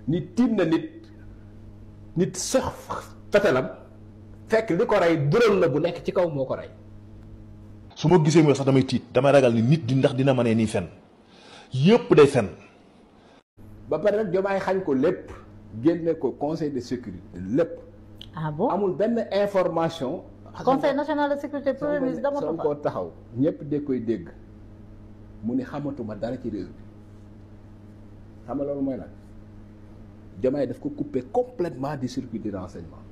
nit tiim na nit sox fetelam fekk li ko rey drone la bu nekk ci kaw moo ko rey. su ma gisee mooy sax damay tiit damay ragal ni nit di ndax dina mënee nii fen yëpp day fen. ba pare nag Diomaye xañ ko lépp génne ko conseil de sécurité lépp. ah bon amul benn information. conseil national de sécurité premier ministre dama ko koo taxaw ñëpp de koy dégg mu ni xamatuma dara ci réew mi xam nga loolu mooy nag Diomaye daf ko couper complètement du circuit de renseignement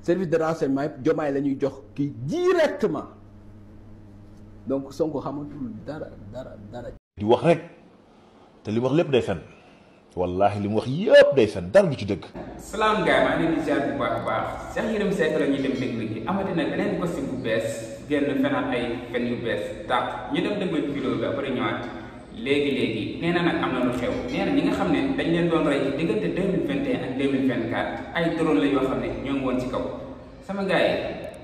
service de renseignement yëpp Diomaye la ñuy jox kii directement donc Sonko xamatul dara. di wax rek te li mu wax lépp day fen wallahi li mu wax yëpp day fen dara du ci dëgg. salaam gars maa ngi leen di ziar bu baax a baax Cheikh Yérim Seck la ñuy dem déglu ji amati na beneen costume bu bees génn fenaan ay fen yu bees dàq ñu dem déglu vidéo bi après ñëwaat léegi nee na nag am na lu xew nee na ñi nga xam ne dañ leen doon rey ci diggante 2021 ak 2024 ay drone la yoo xam ne ñoo ngi woon ci kaw sama gars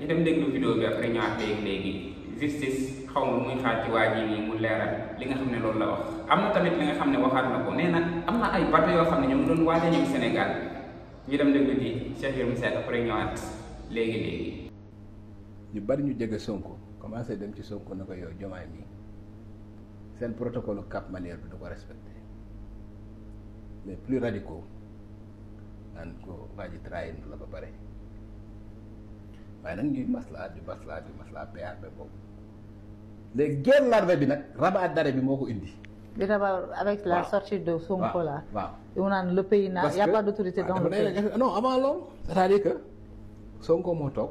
yi ñu dem déglu vidéo bi après ñëwaat léegi justice xaw ma muy xaar ci waa ji nii mu leeral li nga xam ne loolu la wax am na tamit li nga xam ne waxaat na ko nee na am na ay bateau yoo xam ne ñoo ngi doon waaj a ñëw Sénégal ñu dem déglu ji Cheikh Yérim Seck après ñëwaat léegi. ñu bari ñu jege Sonko commencé dem ci Sonko na ko yow Diomaye mi seen protocole Cap Manuel bi du ko respecté mais plus radicaux naan ko waa ji trahir la ba pare waaye nag ñuy maslaa di maslaa PRP boobu léegi guerre larvée bi nag rabat d'arrêt bi moo ko indi. bi d'abord avec la sortie de Sonko là. waaw yu naan le pays n'a y a pas d'autorité dans le pays. non avant loolu c'est-à-dire que Sonko moo toog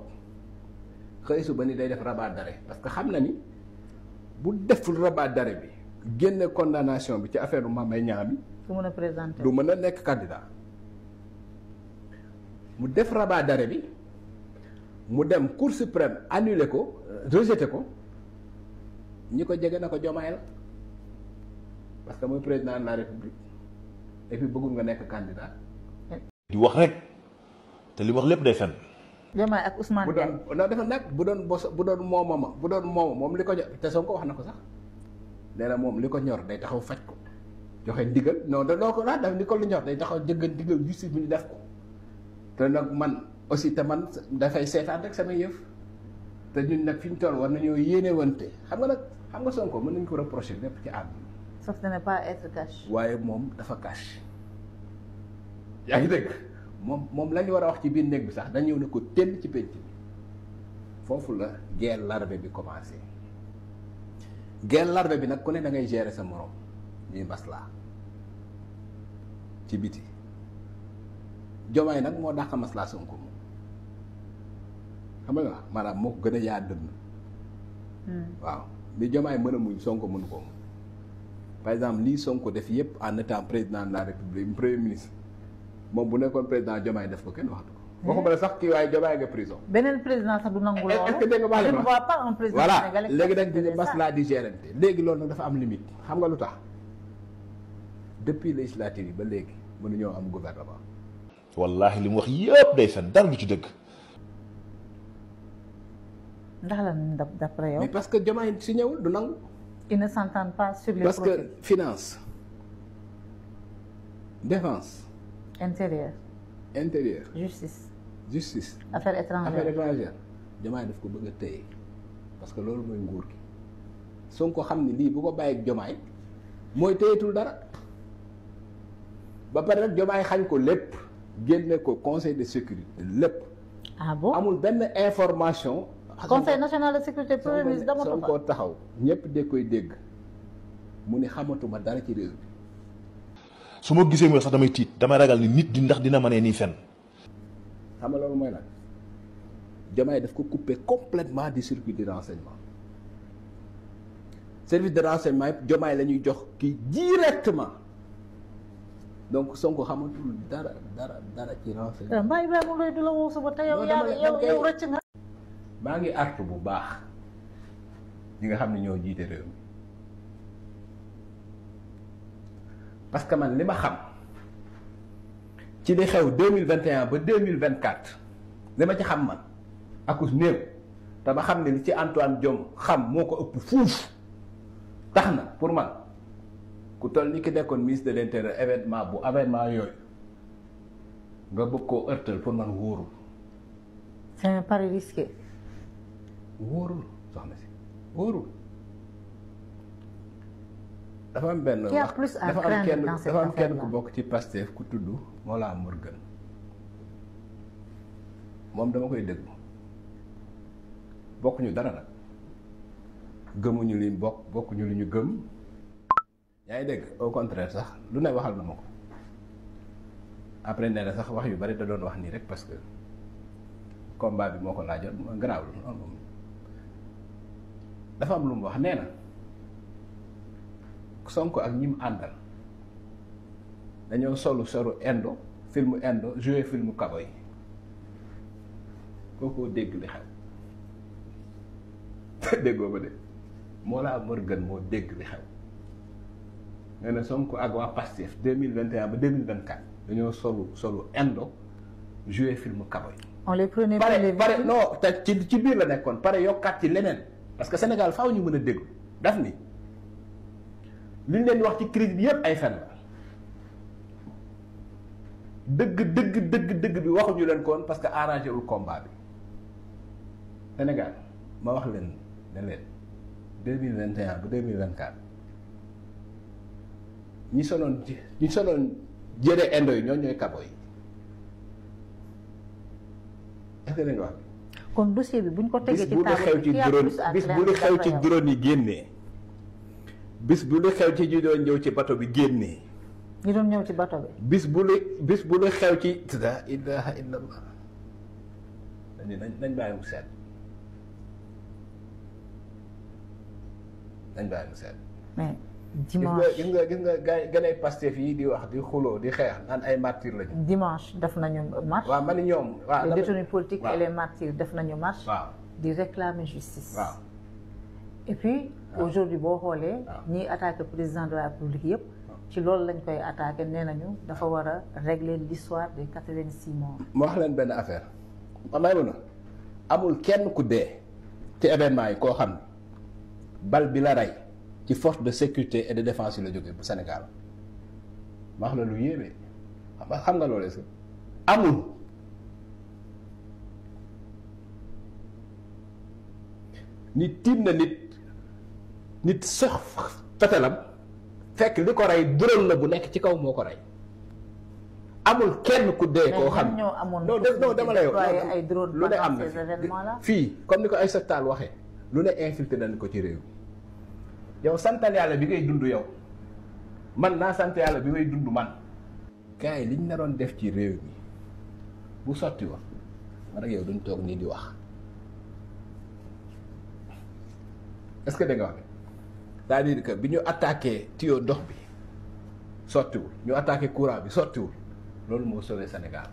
xëy suba ni day def rabat d'arrêt parce que xam na ni bu deful rabat d'arrêt bi génne condamnation bi ci affaire Mame Mbaye Niang bi. du mën a présenter du mën a nekk candidat mu def rabat d'arrêt bi mu dem Cour suprême annulé ko rejeté ko ñi ko jege na ko Diomaye la parce que mooy président de la République et puis bëggul nga nekk candidat. di wax rek te li mu wax lépp day fen. Diomaye ak Ousmane. bu doon non dafa nag bu doon moom li ko ñor te Sonko wax na ko sax nee na moom li ko ñor day taxaw faj ko joxe ndigal non doo ko laaj daf ni ko lu ñor day taxaw jëggal ndigal justice bi ñu def ko te nag man aussi te man dafay seetaan rek samay yëf te ñun nag fi ñu toll war nañoo yéene wante xam nga Sonko mën nañu ko reprocher lépp ci àdduna. sauf de ne pas être cash. waaye moom dafa cash yaa ngi dégg moom la ñu war a wax ci biir néeg bi sax dañ ñëw ne ko tënn ci penc bi foofu la guerre larvée bi commencé guerre larvée bi nag ku ne da ngay gérer sa morom ñuy maslaa ci biti Diomaye nag moo dàq maslaa Sonko moom xam nga maanaam moo ko gën a yaa dënn waaw li Diomaye mën a muñ Sonko mënu ko par exemple lii Sonko def yëpp en étant président de la République premier ministre moom bu nekkoon président Diomaye def ko kenn waxtu ko. waxuma la sax kii waaye Diomaye nga prison. beneen président sax du nangu loolu. est-ce que dégg nga je ne vois pas un président sénégalais. voilà léegi nag di maslaa di gérante léegi loolu nag dafa am limite xam nga lu tax depuis législative yi ba léegi mënuñoo am gouvernement. wallahi li mu wax yëpp day fen dara du ci dëgg. ndax la d'après yow. mais parce que Diomaye si ñëwul du nangu. ils ne s'entendent pas sur les parce profils. que finance défense. intérieur. justice. affaires étrangères. Diomaye daf ko bëgg a téye parce que loolu mooy nguur gi Sonko xam ni lii bu ko bàyyi ak Diomaye mooy téyetul dara ba pare nag Diomaye xañ ko lépp génne ko conseil de sécurité lépp. ah bon amul benn information. conseil national de sécurité premier ministre dama ko Sonko taxaw ñëpp de koy dégg mu ni xamatuma dara ci réew mi. su ma gisee mooy sax damay tiit damay ragal ni nit di ndax dina mënee nii fen. xam nga loolu mooy nag Diomaye daf ko couper complètement du circuit de renseignement service de renseignement yëpp Diomaye la ñuy jox kii directement donc Sonko xamatul dara ci renseignement. mbaa Ibrahima Ndoye du la woo suba te yow rëcc nga. maa ngi artu bu baax ñi nga xam ne ñoo jiite réew mi parce que man li ma xam ci li xew 2021 ba 2024 li ma ci xam man akus néew te ma xam ne li ci Antoine Diome xam moo ko ëpp fuuf tax na pour man ku toll ni ki nekkoon ministre de l'intérieur événement yooyu nga bëgg koo ërtal pour man wóorul. c'est un pari risqué. wóorul soxna si wóorul. dafa am benn qui a plus à craindre dans cette dafa am kenn affaire-là. ku bokk ci Pastef ku tudd Mollah Morgun moom dama koy déglu bokkuñu dara nag gëmuñu li bokkuñu li ñu gëm yaa ngi dégg au contraire sax lu ne waxal na ma ko après nee na sax wax yu bari da doon wax nii rek parce que combat bi moo ko laajoon ma garaawul noonu moom dafa am lu mu wax nee na Sonko ak ñi mu àndal dañoo solu filmu indo joué filmu kabo yi kookoo dégg li xew déggoo ba de Mollah Morgun moo dégg li xew nee na Sonko ak waa Pastef 2021 ba 2024 dañoo solu indo joué filmu kabo yi on les prenait pour les pare victimes. non te ci biir la nekkoon pare yokkaat ci leneen parce que Sénégal faaw ñu mën a déglu daf ni li ñu leen wax ci crise bi yëpp ay fen la dëgg bi waxuñu leen koon parce que arrangé wul combat bi Sénégal ma wax leen ne leen 2021 ba 2024 ñi sonoon jëre indo yi ñooy kabo yi est-ce que dañu wax kon dossier bi buñ ko tegee bis ci bu lu table xew ci qui a drone plus à bis bu craindre lu xew ci d'après yow? drone yi génnee bis bu lu xew ci ñu doon ñëw ci bato bi génnee ñi doon ñëw ci bato bi. bis bu lu xew ci la ilaha illallah nañ bàyyi mu seet mais gis nga ganay Pastef yi di wax di xuloo di xeex naan ay martyr lañu dimanche def nañu marche. waaw man ñoom waaw les détenus politiques et les martyrs def nañu marche. waaw di réclamer justice. waaw et puis aujourd'hui boo xoolee. waaw ñiy attaqué président de la République yëpp. ci loolu lañ koy attaqué nee nañu dafa war a régler l'histoire des 86 morts. ma wax leen benn affaire may mun a amul kenn ku dee ci événement yi koo xam ne bal bi la rey ci force de sécurité et de défense yi la jógee bu Sénégal ma wax la lu yéeme xam nga loolu est-ce que amul nit tiim na nit sox fetalam fekk li ko rey drone la bu nekk ci kaw moo ko rey amul kenn ku dee koo xam ñoo amoon non dama lay ay drone lu ne am pendant ces événements là. na fii comme ni ko Aïssata Tall waxee lu ne infiltré nañ ko ci réew yow santal yàlla bi ngay dund yow man naa sant yàlla bi may dund man gars yi liñ naroon def ci réew mi bu sotti woon man ak yow duñ toog nii di wax est-ce que da nga wax c'est-à-dire que bi ñu attaqué tuyau ndox bi sottiwul ñu attaqué courant bi sottiwul loolu moo sauvé Sénégal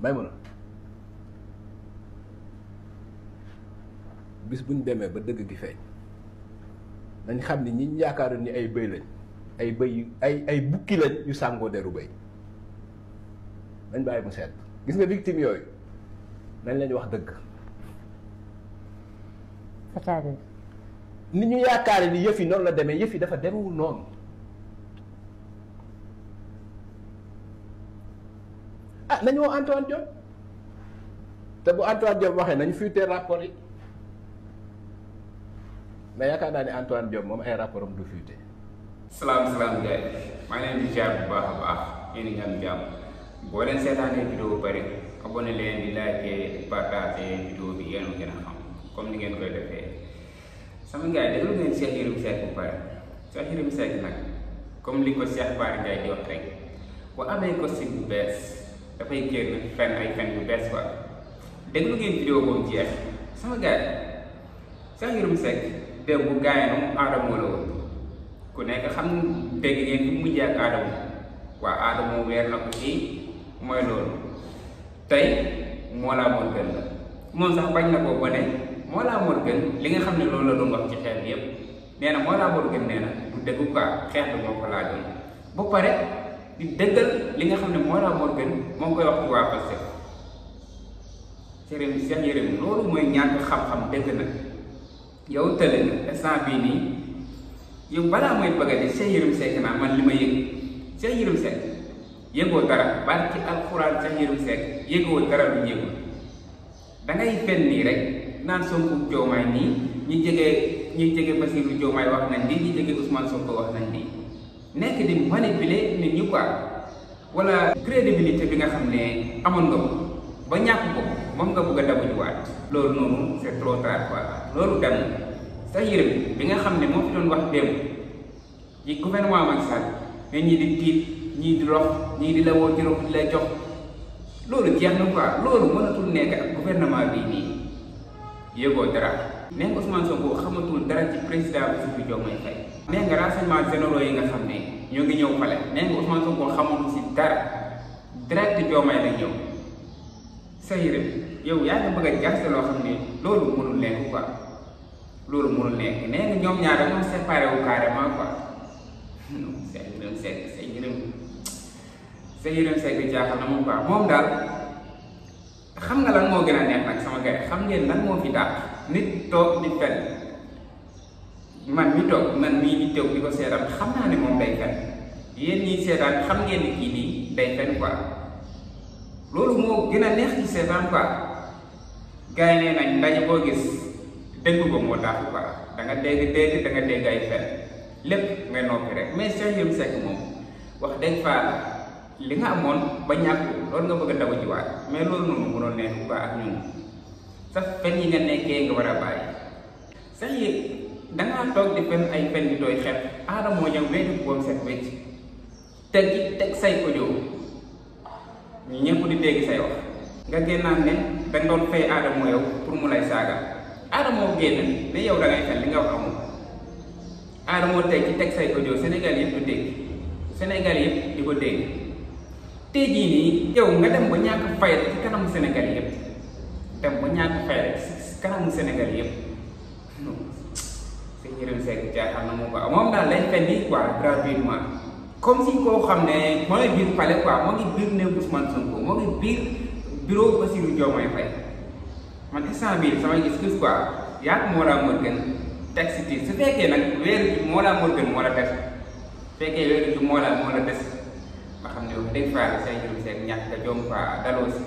may mun a bis bu ñu demee ba dëgg gi feeñ dañ xam ni ñi yaakaaroon ni ay bëy lañ ay bëy ay bukki lañ yu sàngoo deru bëy dañ bàyyi mu seet gis nga victime yooyu nañ leen wax dëgg c'est-à-dire ni ñu yaakaare ni yëf yi noonu la demee yëf yi dafa demewul noonu ah nañu woo Antoine Diome te bu Antoine Diome waxee nañu fuité rapport yi mais yaakaar naa ni Antoine Diome moom ay rapport am du fuité. salaam gars maa ngi leen di ziar bu baax a baax yéen a ngi am jàmm boo leen seetaanee vidéo bu bëri abonné leen di liker partager vidéo bi yéen a gën a xam comme ni ngeen koy defee sama gars yi déglu ngeen Cheikh Yérim Seck bu pare Cheikh Yérim Seck nag comme li ko Cheikh Bara Ndiaye di wax rek bu amee costume bu bees dafay génn fen ay fen yu bees quoi déglu ngeen vidéo boobu jeex sama gars yi Cheikh Yérim Seck démb bu gaayam Adamo la woon ku nekk xam dégg ngeen fi mujjee ak Adamo waa Adamo weer na ko fii mooy loolu tey Mollah Morgun la moom sax bañ na ko ba ne Mollah Morgun li nga xam ne loolu la doon wax ci xeex bi yépp nee na Mollah Morgun nee na du dëgg quoi xeex bi moo ko laajoon ba pare di dëggal li nga xam ne Mollah Morgun moo ngi koy wax ci waa Pastef Cheikh Yérim loolu mooy ñàkk xam-xam dëgg nag yow tële na instant bii nii yow balaa mooy bëgg a di Cheikh Yérim Seck naa man li ma yëg Cheikh Yérim Seck yëgoo dara barki alxuraan Cheikh Yérim Seck yëgoo dara lu yëgul dangay fen nii rek naan Sonko Diomaye nii ñi jege Bassirou Diomaye wax nañ lii ñi jege Ousmane Sonko wax nañ lii nekk di manipuler nit ñi quoi wala crédibilité bi nga xam ne amoon nga ko ba ñàkk ko moom nga bëgg a dabu jiwaat loolu noonu c'est trop tard quoi loolu dem Cheikh Yérim bi nga xam ne moo fi doon wax démb ci gouvernement Macky Sall ne ñii di tiit ñii di rox ñii di la woo ci rox di la jox loolu jeex na quoi loolu mënatul nekk ak gouvernement bii nii yëgoo dara nee nga Ousmane Sonko xamatul dara ci président Bassirou Diomaye Faye nee nga renseignements généraux yi nga xam ne ñoo ngi ñëw fale nee nga Ousmane Sonko xamatul si dara direct Diomaye la ñëw Cheikh Yérim yow yaa ngi bëgg a jaxase loo xam ne loolu mënul nekk quoi loolu mënul nekk nee nga ñoom ñaar dañoo séparé wu carrément quoi Cheikh Yérim Seck jaaxal na moom quoi moom daal xam nga lan moo gën a neex nag sama gars xam ngeen lan moo fi dàq nit toog di fen man mii di toog di ko seetaan xam naa ne moom day fen yéen ñii seetaan xam ngeen ni kii nii day fen quoi loolu moo gën a neex ci seetaan quoi gars yi nee nañ ndaje boo gis dégg ko moo tax quoi da nga dégg ay fen lépp ngay noppi rek mais Cheikh Yérim Seck moom wax dëgg fa li nga amoon ba ñàkk loolu nga bëgg a dabu jiwaat mais loolu noonu mënoon nekk bu baax ak ñun sa fen yi nga nekkee nga war a bàyyi sax yi dangaa toog di fen ay fen di tooy xepp aadama moo ñëw weedu boom set wecc teg say ko jow ñu ñëpp di dégg say wax nga génnaan ne danga doon fay aadama yow pour mu lay saaga aadama moo génn ne yow da ngay fen li nga wax amul aadama moo teg say ko jow Sénégal yëpp di dégg Sénégal yëpp di ko dégg tey jii nii yow nga dem ba ñàkk fayda ci kanamu Sénégal yëpp dem ba ñàkk fayda ci kanamu Sénégal yëpp non Cheikh Yérim Seck jaaxal na moom quoi moom daal lañ fen nii quoi gratuitement comme si koo xam ne moo ngi biir palais quoi moo ngi biir néew Ousmane Sonko moo ngi biir bureau Bassirou Diomaye Faye man instant bii sama gis-gis quoi yaa moo laa mën gën teg si tiir su fekkee nag weeru ci moo laa mën gën moo la des fekkee weeru ci moo la des ma xam ne wax dëgg fa Cheikh Yérim Seck ñàkk nga jom fa daloo si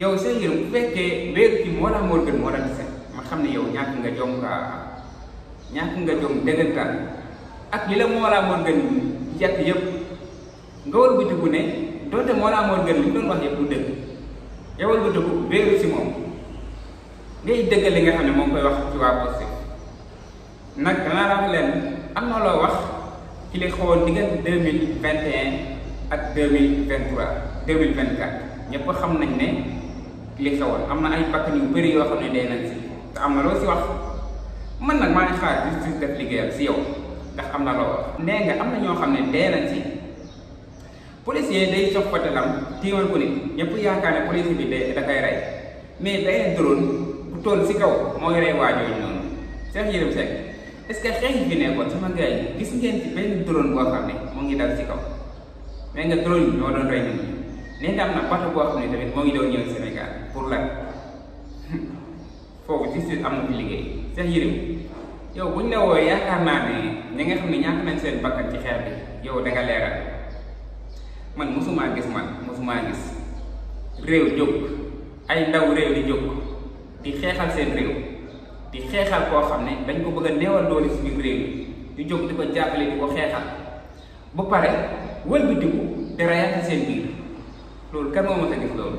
yow Cheikh Yérim bu fekkee weeru ci moo laa mën gën moo la des ma xam ne yow ñàkk nga jom fa ñàkk nga jom dëggantaan ak li la moo laa mën gën jàpp yëpp nga war bu dugg ne doonte moo laa mën gën li mu doon wax yëpp du dëgg yow war bu dugg weeru si moom ngay dëggal li nga xam ne moom koy wax ci waa Pastef nag danaa la leen am na loo wax ci li xawoon diggante 2021 ak 2023 2024 ñëpp xam nañ ne li xewoon am na ay bakkan yu bëri yoo xam ne dee nañ si te am na loo si wax man nag maa ngi xaar justice def liggéeyam si yow ndax am na loo wax nee nga am na ñoo xam ne dee nañ si policier day jox ko telam tiimal ko nit ñëpp yaakaar ne policier bi da koy rey mais day drone bu toll si kaw mooy rey waajooju noonu Cheikh Yérim Seck est-ce que xeex yi fi nekkoon sama gars yi gis ngeen ci benn drone boo xam ne moo ngi dal si kaw mais nga drone yi ñoo doon rey nit ñi nee nga am na bateau boo xam ne tamit moo ngi doon ñëw Sénégal pour lan foofu justice am na fi liggéey Cheikh Yérim yow buñ la wooyee yaakaar naa ne ñi nga xam ne ñàkk nañ seen bakkan ci xeex bi yow da nga leeral man mosumaa gis réew jóg ay ndaw réew di jóg di xeexal seen réew di xeexal koo xam ne dañ ko bëgg a neewal doole si biir réew di jóg di ko jàppale di ko xeexal ba pare wëlbatiku di rayante seen biir loolu kan moo mën a gis loolu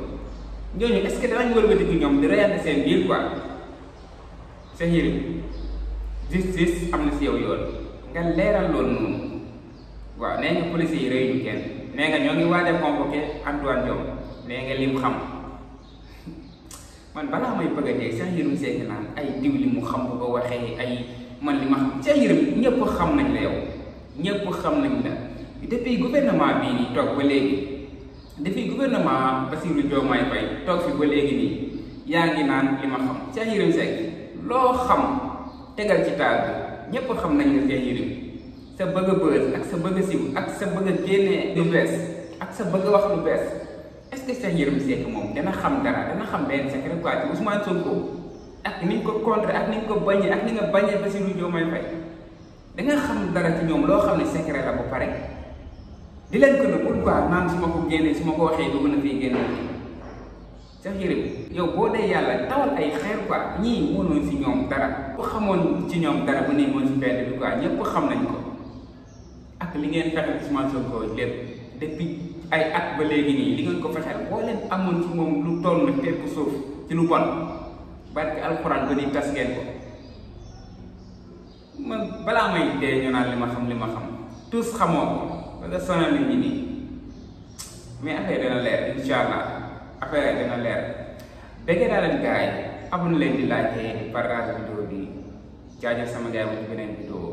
ñooñu est-ce que danañ wëlbatiku ñoom di rayante seen biir quoi Cheikh Yérim justice am na si yow yoon nga leeral loolu noonu waaw nee nga police yi réew ñu kenn nee nga ñoo ngi waaj a convoqué Antoine Diome nee nga lim xam man balaa may bëgg a dee Cheikh Yérim Seck naan ay diw li mu xam bu ko waxee ay man li ma xam Cheikh Yérim ñëpp xam nañ la yow ñëpp xam nañ la depuis gouvernement bii nii toog ba léegi depuis gouvernement Bassirou Diomaye Faye toog fi ba léegi nii yaa ngi naan li ma xam Cheikh Yérim Seck loo xam tegal ci taal bi ñëpp xam nañ la Cheikh Yérim sa bëgg a bës ak sa bëgg a siw ak sa bëgg a génnee lu bees ak sa bëgg a wax lu bees est-ce que Cheikh Yérim Seck moom dana xam dara dana xam benn secret quoi ci Ousmane Sonko ak ni ñu ko contre ak ni ñu ko bañee ak ni nga bañee Bassirou Diomaye Faye da nga xam dara ci ñoom loo xam ne secret la ba pare di leen ko nëbbul quoi naan su ma ko génnee su ma ko waxee du mën a fiy génne Cheikh Yérim yow boo dee yàlla tawal ay xeer quoi ñii mënoo si ñoom dara ku xamoon ci ñoom dara bu ne moon si mbedd bi quoi ñëpp xam nañ ko ak li ngeen fexe Ousmane Sonko lépp depuis ay at ba léegi nii li ngeen ko fexeel boo leen amoon ci moom lu toll na tepp suuf ci lu bon barke alxuraan ba ni tas ngeen ko man balaa may dee ñu naan li ma xam tous xamoo ko ba nga sonal nit ñi nii mais affaire dina leer incha allah affaire dina leer béggee daa leen gars yi abonné leen di laajte di partage vidéo bi jaajëf sama gars yi ci beneen vidéo